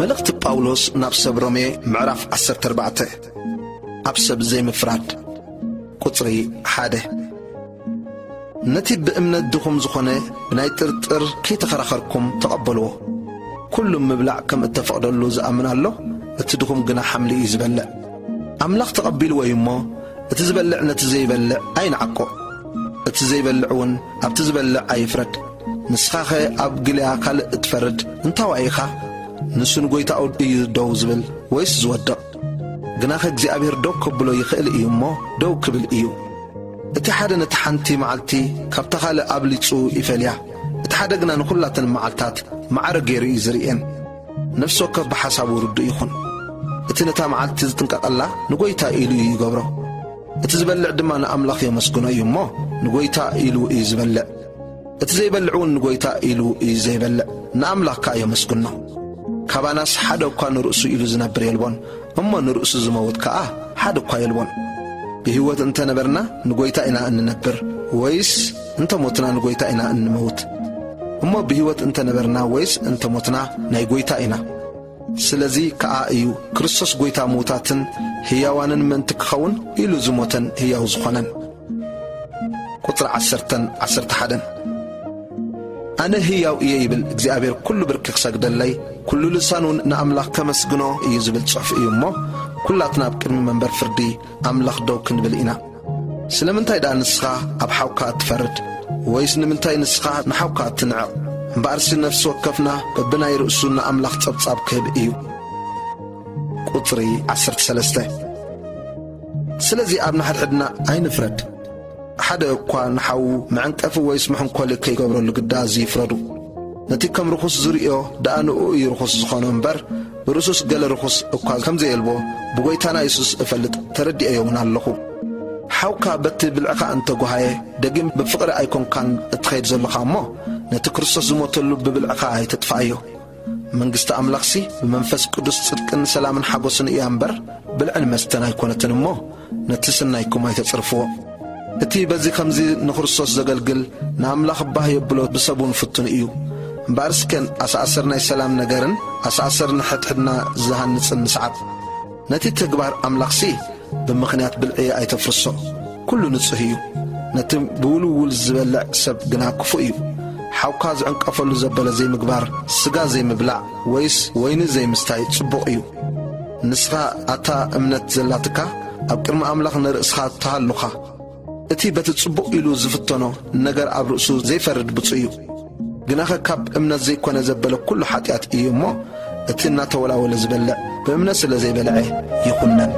መልእኽቲ ጳውሎስ ናብ ሰብ ሮሜ ምዕራፍ ዓሰርተ ኣርባዕተ። ኣብ ሰብ ዘይምፍራድ። ቁጽሪ ሓደ። ነቲ ብእምነት ድኹም ዝኾነ ብናይ ጥርጥር ከይተኸራኸርኩም ተቐበልዎ። ኩሉም ምብላዕ ከም እተፈቕደሉ ዝኣምን ኣሎ፣ እቲ ድኹም ግና ሓምሊ እዩ ዝበልዕ። ኣምላኽ ተቐቢልዎ እዩ እሞ፣ እቲ ዝበልዕ ነቲ ዘይበልዕ ኣይንዓቆ፣ እቲ ዘይበልዕ እውን ኣብቲ ዝበልዕ ኣይፍረድ። ንስኻኸ ኣብ ግልያ ካልእ እትፈርድ እንታዋይ ኢኻ? ንሱ ንጐይታኡ እዩ ደው ዝብል ወይስ ዝወድቕ? ግናኸ እግዚኣብሔር ደው ከብሎ ይኽእል እዩ እሞ፣ ደው ክብል እዩ። እቲ ሓደ ነቲ ሓንቲ መዓልቲ ካብታ ካልእ ኣብሊጹ ይፈልያ፣ እቲ ሓደ ግና ንኹላተን መዓልታት ማዕረ ገይሩ እዩ ዝርእየን። ነፍሲ ወከፍ ብሓሳቡ ርዱእ ይኹን። እቲ ነታ መዓልቲ ዝጥንቀቐላ ንጐይታ ኢሉ እዩ ይገብሮ። እቲ ዝበልዕ ድማ ንኣምላኽ የመስግኖ እዩ እሞ፣ ንጐይታ ኢሉ እዩ ዝበልዕ። እቲ ዘይበልዕ እውን ንጐይታ ኢሉ እዩ ዘይበልዕ፣ ንኣምላኽ ከኣ የመስግኖ። ካባናስ ሓደ እኳ ንርእሱ ኢሉ ዝነብር የልቦን፣ እሞ ንርእሱ ዝመውት ከኣ ሓደ እኳ የልቦን። ብህይወት እንተ ነበርና ንጐይታ ኢና እንነብር፣ ወይስ እንተ ሞትና ንጐይታ ኢና እንመውት? እሞ ብህይወት እንተ ነበርና ወይስ እንተ ሞትና ናይ ጐይታ ኢና። ስለዚ ከኣ እዩ ክርስቶስ ጐይታ ምዉታትን ህያዋንን ምእንቲ ክኸውን ኢሉ ዝሞተን ህያው ዝኾነን። ቁጽሪ ዓሰርተን ዓሰርተ ሓደን። ኣነ ህያው እየ ይብል እግዚኣብሔር ኩሉ ብርኪ ክሰግደለይ፣ ኩሉ ልሳን እውን ንኣምላኽ ከመስግኖ እዩ ዝብል ጽሑፍ እዩ እሞ፣ ኩላትና ኣብ ቅድሚ መንበር ፍርዲ ኣምላኽ ደው ክንብል ኢና። ስለምንታይ ደኣ ንስኻ ኣብ ሓውካ እትፈርድ? ወይስ ንምንታይ ንስኻ ንሓውካ እትንዕቕ? እምበኣርሲ ነፍሲ ወከፍና በብናይ ርእሱ ንኣምላኽ ጸብጻብ ክህብ እዩ። ቁጽሪ ዓሰርተ ሰለስተ። ስለዚ ኣብ ንሓድሕድና ኣይንፍረድ። ሓደ እኳ ንሓዉ መዕንቀፊ ወይስ መሕንኮሊ ከይገብረሉ ግዳ እዚ ይፍረዱ። ነቲ ከም ርኹስ ዝርእዮ ደኣ ንእኡ እዩ ርኹስ ዝኾኖ እምበር፣ ብርእሱስ ገለ ርኹስ እኳ ከም ዘየልቦ ብጐይታና የሱስ እፈልጥ፣ ተረዲኤዮ እውን ኣለኹ። ሓውካ በቲ ብልዕኻ እንተጓሃየ፣ ደጊም ብፍቕሪ ኣይኮንካን እትኸይድ ዘለኻ እሞ፣ ነቲ ክርስቶስ ዝሞተሉ ብብልዕኻ ኣይተጥፍኣዮ። መንግስቲ ኣምላኽሲ ብመንፈስ ቅዱስ ጽድቅን ሰላምን ሓጎስን እያ እምበር፣ ብልዕን መስተን ኣይኮነትን እሞ፣ ነቲ ስናይኩም ኣይተጽርፍዎ። እቲ በዚ ኸምዚ ንክርስቶስ ዘገልግል ንኣምላኽ ባህ የብሎ፣ ብሰብ እውን ፍቱን እዩ። እምበኣርስከ ኣሰኣሰር ናይ ሰላም ነገርን ኣሰኣሰር ንሕድሕድና ዝሃንጽን ንስዓብ። ነቲ ተግባር ኣምላኽሲ ብምኽንያት ብልዒ ኣይተፍርሶ። ኩሉ ንጹህ እዩ። ነቲ ብውልውል ዝበልዕ ሰብ ግና ክፉእ እዩ። ሓውካ ዝዕንቀፈሉ ዘበለ ዘይምግባር፣ ስጋ ዘይምብላዕ ወይስ ወይኒ ዘይምስታይ ጽቡቕ እዩ። ንስኻ ኣታ እምነት ዘላትካ ኣብ ቅድሚ ኣምላኽ ንርእስኻ ተሃሉኻ። እቲ በቲ ጽቡቕ ኢሉ ዝፍተኖ ነገር ኣብ ርእሱ ዘይፈርድ ብፁዕ እዩ። ግናኸ ካብ እምነት ዘይኮነ ዘበለ ኩሉ ሓጢኣት እዩ እሞ፣ እቲ እናተወላወለ ዝበልዕ ብእምነት ስለ ዘይበልዐ ይኹነን።